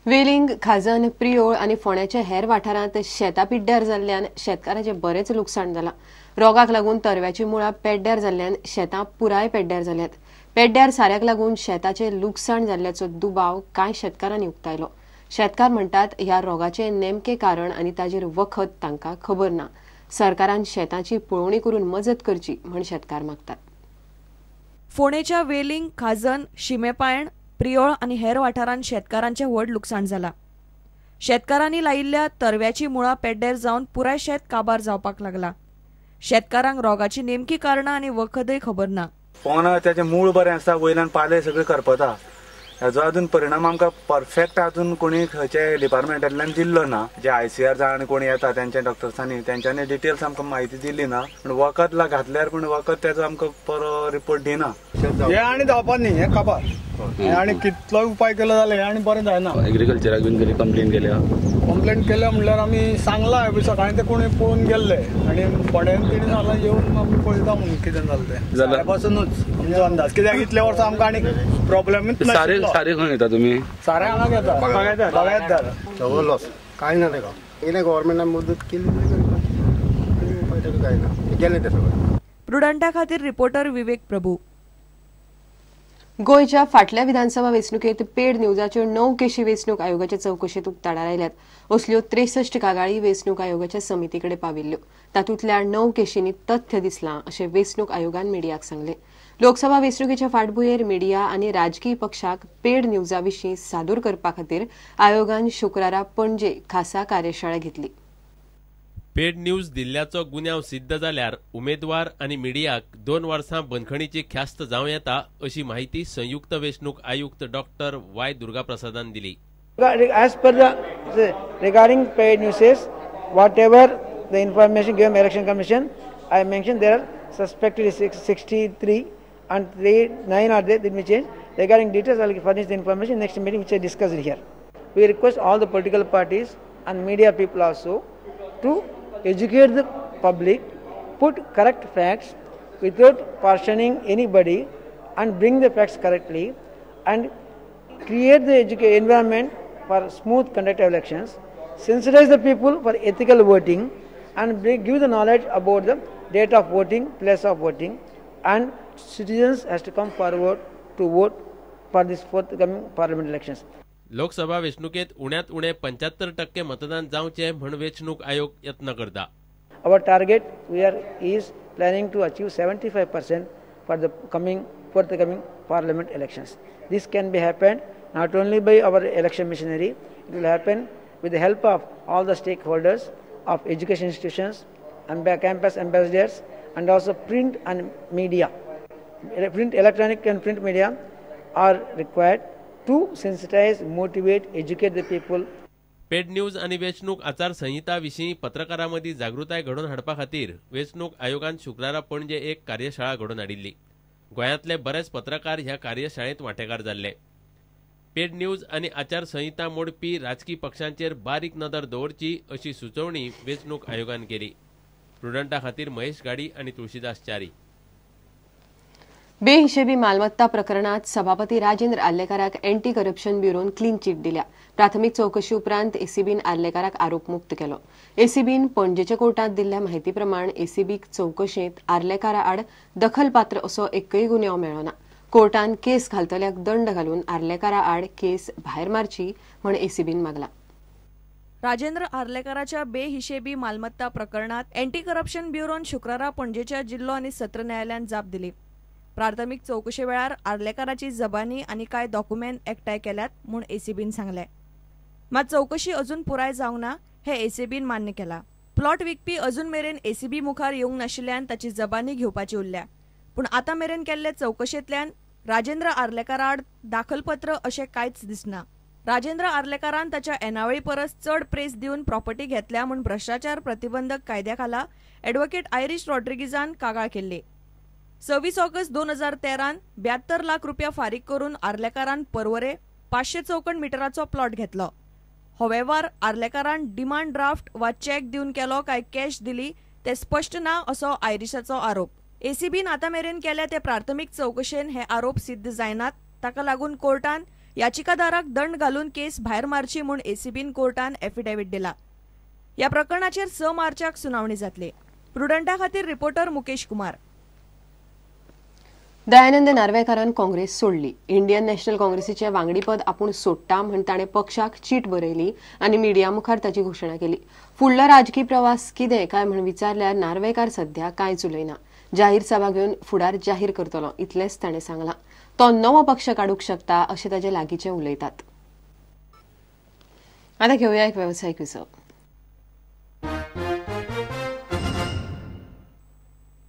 वेलिंग, खाजन, प्रियोळ आनी फोंड्याच्या हेर वाठारांत शेतां पिड्ड्यार जाल्ल्यान शेतकारांचें बरेंच लुकसाण जालां. रोगाक लागून तरव्याची मुळां पेड्ड्यार जाल्ल्यान शेतां पुराय पेड्ड्यार जाल्यात. पेड्ड्यार साऱ्याक लागून शेताचें लुकसाण जाल्ल्याचो दुबाव कांय शेतकारांनी उक्तायलो. शेतकार म्हणटात ह्या रोगाचें नेमकें कारण आनी ताजेर वखद तांकां खबर ना. सरकारान शेतांची पळोवणी करून मजत करची म्हण शेतकार मागतात. फोंडेच्या वेलिंग, खाजन, शिमेपायण, प्रियोळ आनी हेर वाठारांत शेतकारांचें व्हड लुकसाण जालां. शेतकारांनी लायिल्ल्या तरव्याची मुळां पेड्ड्यार जावन पुराय शेत काबार जावपाक लागलां. शेतकारांक रोगाची नेमकी कारणां आनी वखदय खबर ना. पोना ताचें मूळ बरें आसता, वयल्यान पाले सगळे करपता. हाजो अजून परिणाम आमकां परफेक्ट अजून कोणी खंयच्या डिपार्टमेंटांतल्यान दिल्लो ना. जे ICR जाण कोणी येता तेंच्या डॉक्टर्सांनी तेंच्यांनी डिटेल्स आमकां म्हायती दिली ना. पूण वखद घातल्यार पूण वखद तेजो आमकां बरो रिपोर्ट दिना. हें आनी जावपा न्ही, हें काबार आनी कितलोय उपाय केलो जाल्यार हें आनी बरें जायना. एग्रीकल्चराक बीन तरी कंप्लेन केल्या? कंप्लेन केल्या म्हणल्यार आमी सांगलां सकाळीं, ते कोणी पळोवन गेल्ले आनी फोंड्यान तेणी सांगलां येवन आमी पळयता म्हणून कितें जालें तें. जाल्यार पासुनूच आमचो अंदाज, कित्याक इतले वर्सां आमकां आनी प्रॉब्लेमूच नाशिल्लो. सारे खंय घेता तुमी? सारे हांगा घेता, बागायतदार. सगळो लॉस, कांय ना ताका. कितें गव्हर्मेंटान मदत केली आनी उपाय ताका कांय ना, गेलें तें सगळें. प्रुडंटा खातीर रिपोर्टर विवेक प्रभू. गोंयच्या फाटल्या विधानसभा वेंचणुकेंत पेड न्यूजाच्यो 9 केशी वेंचणूक आयोगाच्या चवकशेंत उक्ताडार आयल्यात. असल्यो 63 कागाळी वेंचणूक आयोगाच्या समितीकडे पाविल्ल्यो. तातूंतल्या 9 केशींनी तथ्य दिसलां अशें वेंचणूक आयोगान मिडियाक सांगलें. लोकसभा वेंचणुकेच्या फाटभुंयेर मिडिया आनी राजकीय पक्षाक पेड न्यूजा विशीं सादूर करपा खातीर आयोगान शुक्रारा पणजे खासा कार्यशाळा घेतली. पेड न्यूज दिल्ल्याचो गुन्यांव सिद्ध जाल्यार उमेदवार आनी मिडियाक 2 वर्सां बंदखणीची ख्यास्त जावं येता अशी माहिती संयुक्त वेंचणूक आयुक्त डॉक्टर वाय दुर्गाप्रसादान दिली. As per the regarding paid newses, whatever the information given by Election Commission, I mentioned there are suspected 63 and 9 are there, that may change. Regarding details, I will furnish the information next meeting which I discussed here. We request all the political parties and media people also to educate the public, put correct facts without portioning anybody and bring the facts correctly and create the environment for smooth conduct of elections, sensitize the people for ethical voting and give the knowledge about the date of voting, place of voting, and citizens has to come forward to vote for this forthcoming parliament elections. Lok Sabha वेंचणुकेत उण्यात उणे 75% मतदान जावचें म्हण वेंचणूक आयोग यत्न करता. Our target we are is planning to achieve 75% for the coming forthcoming parliament elections. This can be happened not only by our election machinery, it will happen with the help of all the stakeholders of education institutions and campus ambassadors and also print and media. Print, electronic and print media are required to sensitize, motivate, educate the people. Paid news आनी वेंचणूक आचार संहिता विशीं पत्रकारां मदीं जागृताय घडोवन हाडपा खातीर वेंचणूक आयोगान शुक्रारा पणजे एक कार्यशाळा घडोवन हाडिल्ली. गोंयांतले बरेच पत्रकार ह्या कार्यशाळेंत वांटेकार जाल्ले. पेड न्यूज आनी आचार संहिता मोडपी राजकी पक्षांचेर बारीक नदर दवरची अशी सुचोवणी वेंचणूक आयोगान केली. प्रुडंटा खातीर महेश गाडी आनी तुळशीदास च्यारी. बेहिशेबी मालमत्ता प्रकरणात सभापती राजेंद्र आर्लेकाराक एंटी करप्शन ब्युरोन क्लीन चिट दिल्या. प्राथमिक चौकशी उपरांत एसीबीन आर्लेकाराक आरोपमुक्त केलो. एसीबीन पणजेच्या कोर्टात दिल्ल्या माहिती प्रमाण एसीबीक चौकशेंत आर्लेकारा आड दखलपात्र असो एकय गुन्यांव मेळ्ळो ना. कोर्टान केस घालतल्याक दंड घालून आर्लेकारा आड केस भायर मारची म्हण एसीबीन मागला. राजेंद्र आर्लेकाराच्या बेहिशेबी मालमत्ता प्रकरणात एंटी करप्शन ब्युरोन शुक्रारा पणजेच्या जिल्लो आनी सत्र न्यायालयान जाप दिली. प्राथमिक चौकशे वेळार आर्लेकाराची जबानी आनी कांय डॉक्युमेंट एकठांय केल्यात म्हूण एसीबीन सांगलें. मात चौकशी अजून पुराय जावंक ना हें एसीबीन मान्य केलां. प्लॉट विकपी अजून मेरेन एसीबी मुखार येवंक नाशिल्ल्यान ताची जबानी घेवपाची उरल्या. पूण आतां मेरेन केल्ले चौकशेंतल्यान राजेंद्र आर्लेकाराआड दाखलपत्र अशें कांयच दिसना. राजेंद्र आर्लेकारान ताच्या येणावळी परस चड प्रेस दिवन प्रॉपर्टी घेतल्या म्हूण भ्रश्टाचार प्रतिबंधक कायद्या खाला ॲडव्होकेट आयरीश रॉड्रिगीजान कागाळ केल्ली. 26 ऑगस्ट 2013 72 लाख रुपया फारीक करून आर्लेकारान परवरे 500 चौखण मिटराचो प्लॉट घेतलो. हो वेव्हार आर्लेकारान डिमांड ड्राफ्ट वा चॅक दिवन केलो काय कॅश दिली ते स्पश्ट ना असो आयरिशाचो आरोप. एसीबीन आतां मेरेन केल्या ते प्राथमिक चौकशेन हे आरोप सिद्ध जायनात. ताका लागून कोर्टान याचिकादाराक दंड घालून केस भायर मारची म्हूण एसीबीन कोर्टान एफिडेव्हिट दिला. ह्या प्रकरणाचेर 6 मार्चाक सुनावणी जातली. प्रुडंटा खातीर रिपोर्टर मुकेश कुमार. दयानंद नार्वेकारान काँग्रेस सोडली. इंडियन नॅशनल काँग्रेसीचे वांगडीपद आपूण सोडटा म्हण ताणें पक्षाक चीट बरयली आनी मिडिया मुखार ताची घोशणा केली. फुडलो राजकी प्रवास कितें काय म्हण विचारल्यार नार्वेकार सध्या कांयच उलयना. जाहीर सभा घेवन फुडार जाहीर करतलो इतलेंच ताणें सांगलां. तो नवो पक्ष काडूंक शकता अशें ताचे लागींचे उलयतात. आतां घेवया एक वेवसायीक विसव.